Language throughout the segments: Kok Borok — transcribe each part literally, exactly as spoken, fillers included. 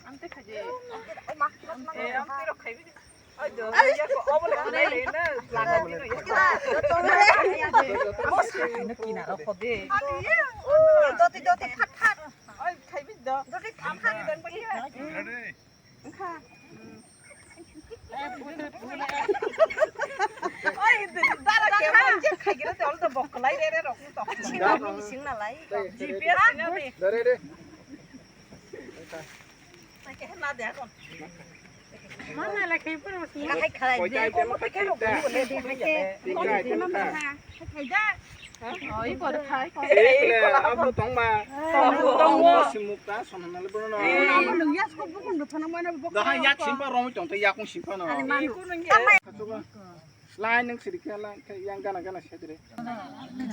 Ang tei khaidi. Eh, ang tei rok khaibi. Oi, do, ya ko, obo le, obo le, na, langa dino, ya. Obo sa, ino kina rok khode. Doti, doti, phat, phat. Oi, khaibi do. Doti, phat, phat. Ang khaibi do, ang khaibi do. Ready? Ang kha. Oi, dara ke, ma, je khaigira, te ol do bok lai, re, re, rok, to. Sing na, sing na lai. G P S na, re. Ready? Abo tongma. Tongo. Simukta, sonhanali bono. Dahai yak simpa romwi tongte yakung simpa no. Lai nang sirikya lai yang gana gana sedre.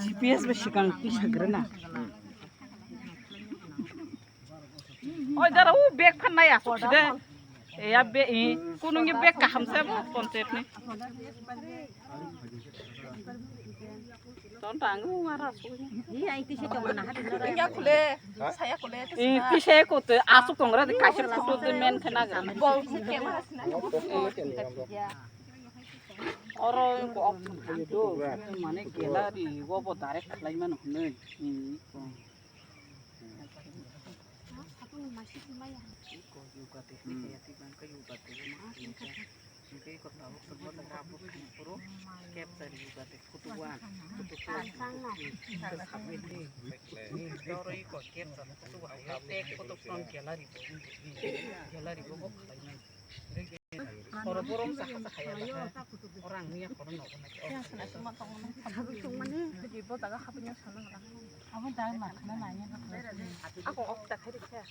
G P S ba sikang ti sagrana. Oi, dara, u bag phan nai asuk side. E, ya be, e, kunung ye bag kaham se bo concept ni. Ton tang u ara asuk. Iya, itu sih cuma nah, ada orang. Iya, kule, saya kule, itu E, sih. Pisa ko te asuk tong ra de kaisa photo de men khana ga. Bol ku camera sina. Oro ko do mane gallery wo bo direct khlai mano hwnwi. E, ko. Iko yoga te hini kaya ti bang ka yoga te ma hini ka. Hingke iko tabuk sabot na kabut khani puro capture yoga te photo one, photo two, photo three, photo submit ni. Toro iko capture photo one, tag photo from gallery bo, gallery bo bo khlai nai. Oro borom sa hasa haya na. Orang niya kono no na.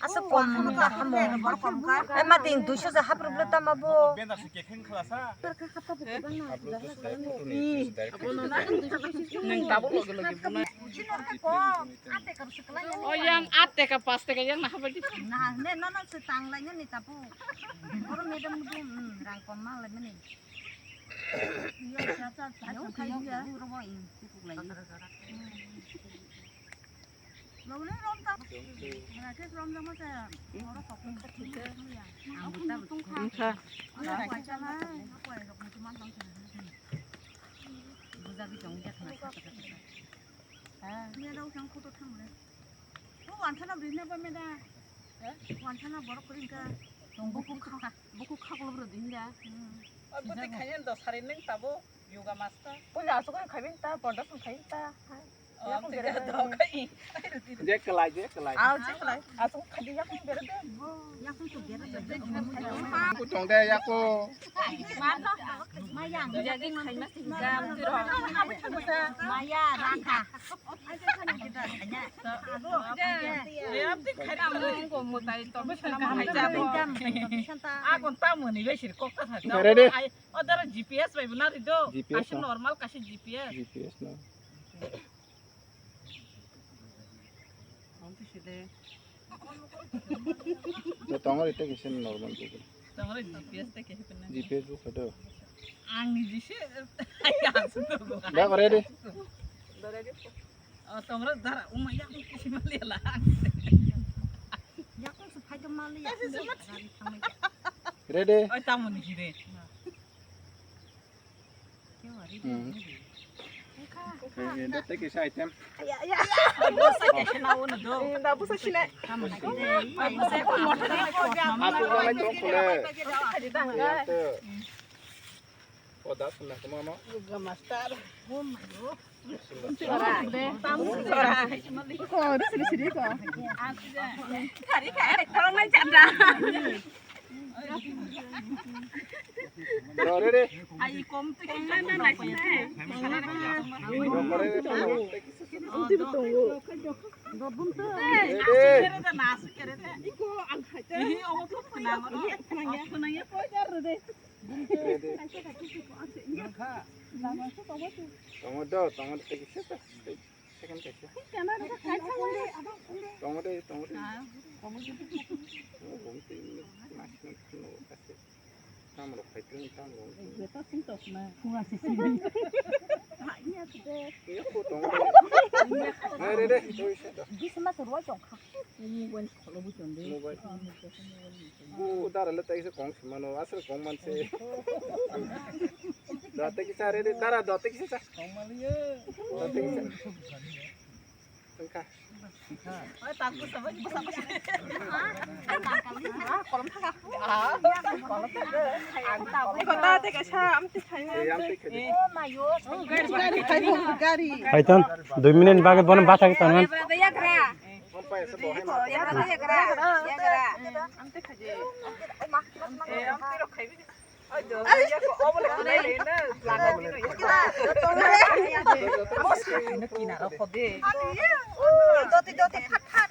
Asa kom ka hamo, borok kom ka. Ai ma ting duiso ja hap rwbwle tamo bo. Nang tabuk loge loge bunai. O yang at teka pas teka yang nah bagi. Nah, ne no no se tang lai ni tabuk. Oro madam du, hmm, rang kom ma lai mani. Iya, sa sa sa. Yo kai ya. Oro bo in, sukuk lai. Lo le rom ta. Rakesh rom jama sa. Oro khok khok khok ya. Ang buta. Ang kha. Oro kai chala. Apa ya rok mutu man tong sa. Buja bi tong ja khna sa. Ah. Ni rau sang photo thang le. O wansa na bini ba meda. Wansa na borok kring ka. Buku kha, buku kha kolo bro din da. Oi, buti khayan do sari neng tabo yoga master. Pula asuk khaibin ta, bordas khaibin ta. Oh, ang tiga do kai. Je kelai, je kelai. Au, je kelai. Asuk khadi yak bere de. Yak tu bere de. Aku tong de yaku. Mana? Maya, jadi khaima singam tiro. Maya, rangka. Agon tamoni besir kokta sa. Bere de. Ai, odara G P S bai buna rido. G P S kaisa no. Normal, kaisa G P S. G P S no. Ang tu sile. No tongo ite kisa normal Google. Tongo G P S te kisa pina. G P S bu kado. Ang ni jise. Ay, asuk to. Da kore de. O, tongra dara, uma, yakung kisi mali la. Yakung su phai to mali ya. Ready? Oi, tamoni hire. Hmm. Ready, dette kisa item. Ya, ya. Oi, bosa kisa na wono do. Da bosa sina. Tamoni hire. Oi, bosa ko motor ni ko. Aku ko mai tong kule. Khadi dang. Ya, to. O da suna kuma ma. Yoga master. Oh my God. Sora. Tamu sora. Ko, ri siri siri ko. Kari kari, tolong main canda. Sore re. Ai kom tu kan na na sini. Sore re. Om tu betul. Gabung tu. Re re. Nasu kere da, nasu kere da. Iko ang khai ta. Ih, oh tu kenapa? Kenapa ya? Kenapa ya? Kau jar re de. Tongo do, tongo do, tei kisa ta, tei second kaisa. Tongo de, tongo de. Tongo de, mas mas no kase. Tamro khai tong, tamro. Ni ko tong. Hai re re, twi se to. Mobile. Bu dara le tai se kong se mano, asal kong man se. Da te kisa re re, dara da te kisa sa. Kong man ye. Da te kisa. Tengka. Oi, tak busa, busa, busa. Ah, kolom thaka. Ah, kolom thaka. Ang tak busa. Kota te kaisa, am te khaina. Eh, am te khaina. Oh, mayo. Gari, gari, gari. Hai ton, dui minute bagwi bono bathai ton. Yagra. Yagra, yagra, yagra. Am te khaje. Eh, am te rok khaibi. Doti, doti, fat, fat.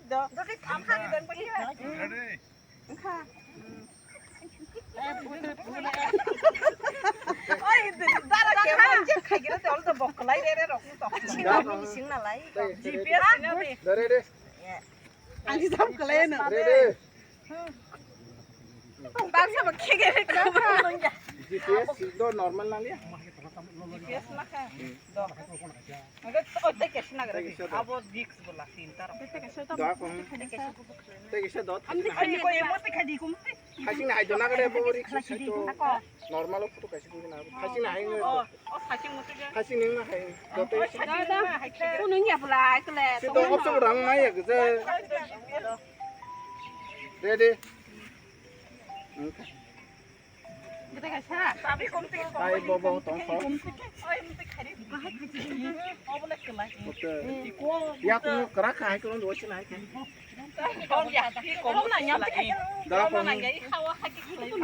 Doti, fat, fat. Ang jam kalai no. Bangsa ba khege re. G P S do normal na liya. G P S na kha. Do. Aga to te ke sna gara. Abo risk bola sin tar. Do ko. Te ke do. Ani ko emo te khadi kum. Hasing na hai do na gare bo risk sai to. Normal photo kaisa twi na. Hasing na hai. Hasing ni na hai. Joto. Kunung ya pula kle. Sito opso rang mai ya gje. Ready. Hai bo bo tong tong. Oke. Ya ko kara ka hai ko ndo sin hai.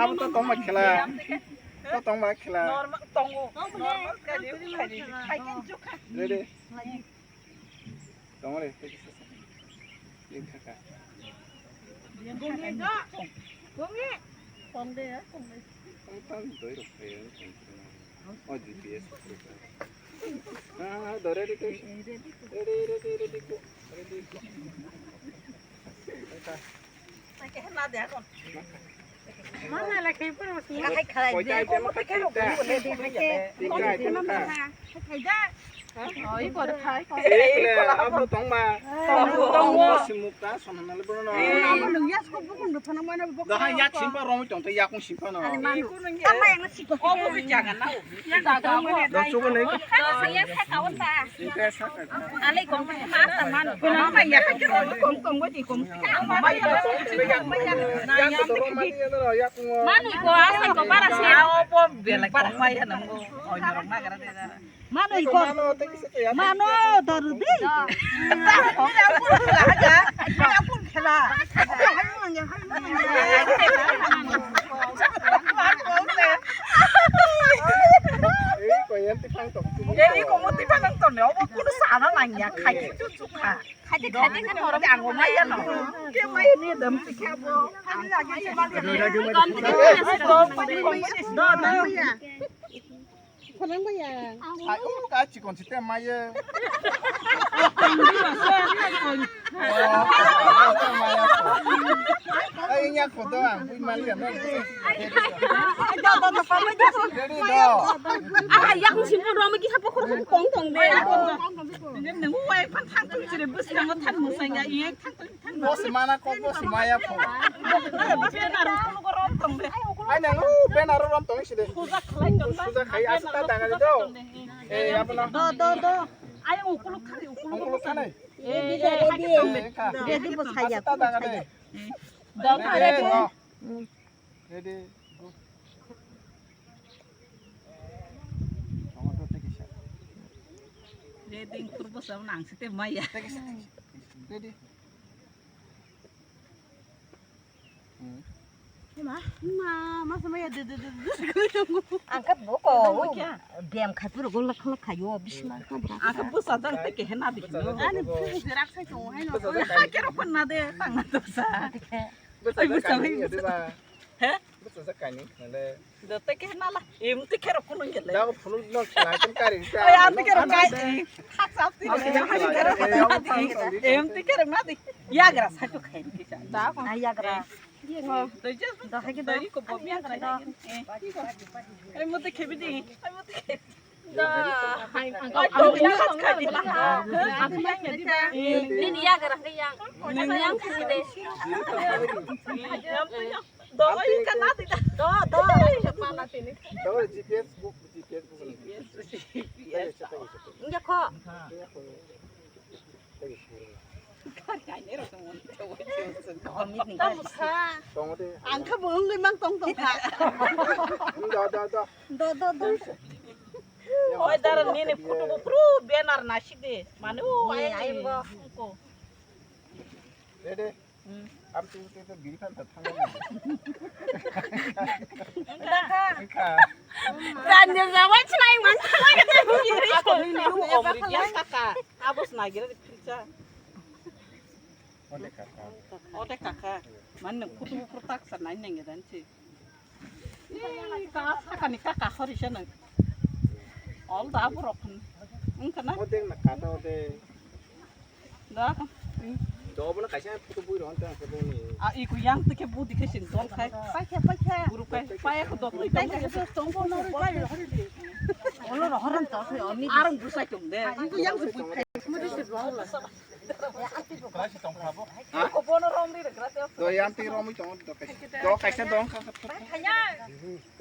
Abo to tongma khela. To tongma khela. Ready. Tongre. Ling thaka. Tong de, tong de. Tong tong doi rok. O G P S. Ah, dore ready. Ready, ready, ready ko. Ready ko. Mana la khai pura. Hai khalai. Koita item kha tinta. Tinta item kha. Khai da. Oi kor khai. Ekle abo tongma. Tongma. Tongma simukta sonana le bono. Amo nung ya sko bukun do thana mana bok. Dahai yak simpa rong tong te yakung simpa no. Tama yang siko. Obo bi jaga na. Ya jaga mo ne. Do chugo ne. Yang sa kaun ta. Alai kong ma ta man. Kong kong wati kong. Manu ko asa ko para se. Awo bom bela kong maya nang ko. Oi norok na gara de gara. Manu ko. Manu daru de. Kong ya pun laga. Kong ya pun khela. Ei, ko yan ti phang tong. Ei, ko mo ti phang tong ne. Obo kuno sana nang ya. Khai ki chu chu kha. Khati khati khe norok ang mai ya no. Ke mai ni dam ti khe bo. Ang mai ya. Kom ti khe. Do do. Khonang ba ya. Ai, o ka chikon si te mai ya. Ai, nya ko do ang bui mali ya. Ready do. Ah, ya ko simple ro ma ki hapo ko kong kong de. Nung wai phan thang tu chire bus nang than musang ya, iya thang tu. Boss mana kok boss maya kok. Banner rok kulo rom tong de. Ai nang u banner rom tong side. Suja khlai tong. Suja khai asa ta daga do. Eh, abla. Do do do. Ai ukulu khani ukulu. Ukulu khani. Eh, ready. Ready boss khai ya. Asa ta daga de. Do ready. Ready, go. Tomato tei kisa. Ready, kurbo sa nang site maya. Tei kisa, tei kisa. Ready. Hmm. Ma, ma, ma, sa maya, de, de, de, de. Angkat boko. Game khai pura gol lakha lakha yo, bisma. Angkat bosa jang tei kehena di. Ani, jerak sai to, hai no. Bosa jang kai. Kero pun na de, tang na to sa. Bosa jang kai, de ba. He? Bwsajak kani, nale. Do te khe nala, em te khe rok kuno ngele. Jago phunuk no khlai tun kari ta. Oya, am te khe rok kai. Khak sap ti. Em te khe rok na di. Yagra sa tu khai ki sa. Da ko. Ai yagra. Do je. Do hai ke do. Ko bom yagra. Ai mo te khe bi di. Ai mo te khe. Nini ya garang ke yang. Yang sini deh. Do, do, do. G P S book, G P S book. Enggak kok. Tamo kha. Ang kha bo wngwi mang tong tong kha. Do, do, do. Do, do, do. Oi, dara nini photo bo pru banner na sik de. Mane o ai ai bo. Ready? Hmm. Am tu tu tu biri phan ta thang. Dakha. Dakha. Ranja jawai chnai man. Ako ni ni ko bri dia kaka. Abo snai gira de pizza. Ode kaka. Ode kaka. Man nang photo photo tak sa nai nang dan chi. Ih, ka sakani kaka hori se nang. Ol da borok. Wngkha na? Ode na kata ode. Da. Do bo na kaisa photo bui ron ta ko ni. A iku yang te ke bu dikhe sin dol khai. Paikha, paikha. Guru kai. Paya ko dok. Paikha so tong ko no ri pai ro hori de. Olo ro horan to se ami. Arang bu sai tum de. Iku yang se bu. To yang ti romwi tongo do kaisa. Do kaisa dong kha.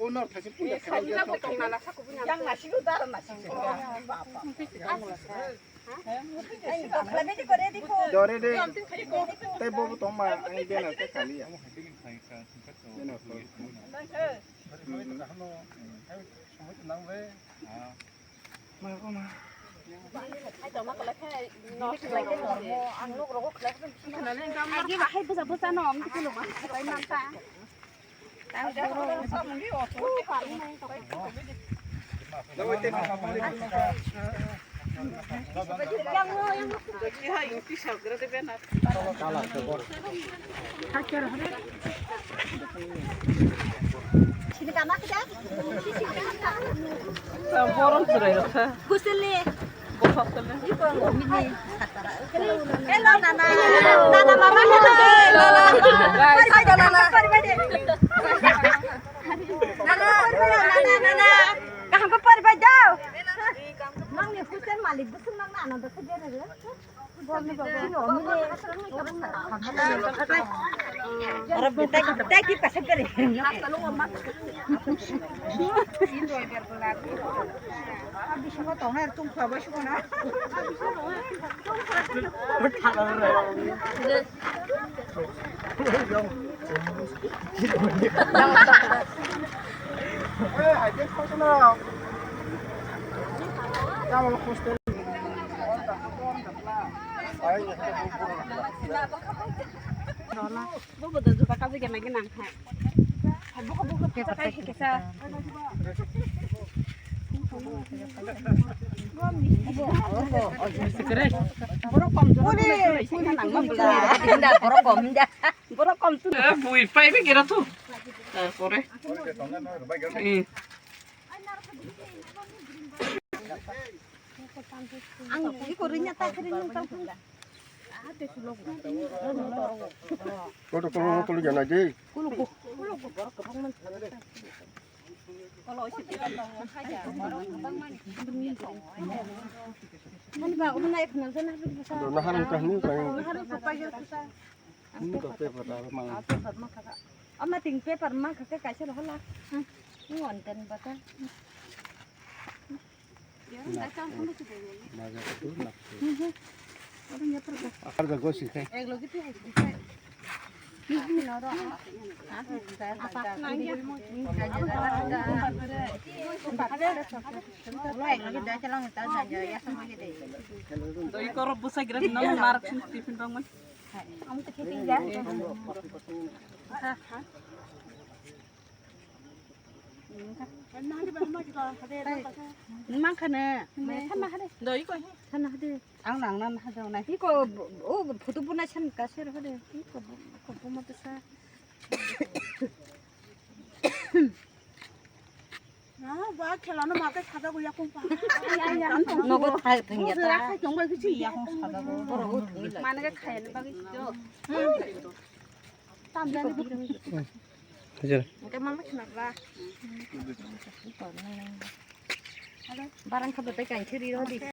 Unor thaisi puja kha. Yang nasi go dar nasi. Dore de. Tei bobo tongma ang bena te kali ya. Bena ko. Agi bahai busa busa no om tikulu ma. Borom chwrai rokha. Kusili. Bokhok kele. Hello, nana. Nana, mama, hello. Nana, nana, nana. Kaham ko paribai do? Nang ni Hussein Malik busung nang na ano do khajere re. Bobo da juda kaji gana gana khai. Buka buka buka kai kisa. Borok kom jora. Borok kom da. Borok kom tu. Bui pai be kira tu. Tarpore. Ang iko rinya ta kiri nang tang. Koto koto koto jana je. Nahar kahani kain. Ama ting paper ma kha kaisa rohor la. Ni on ten bata. Akar jago si khai. Doi koro busa gira dina marak sin tiffin bang man. Mang khana. Thana hade. Doi ko he. Thana hade. Ang nang nan hade nai. Iko o photo buna san ka ser hade. Iko ko buma besa. Ah, ba khela no ma ka sada go yakung pa. Nogo thai thang ya ta. Yakung sada go. Mane ga khaya ni bagwi si jo. Tam jani. Hajar. Engke mama khna ba. Barang kha batai kain thiri rodi.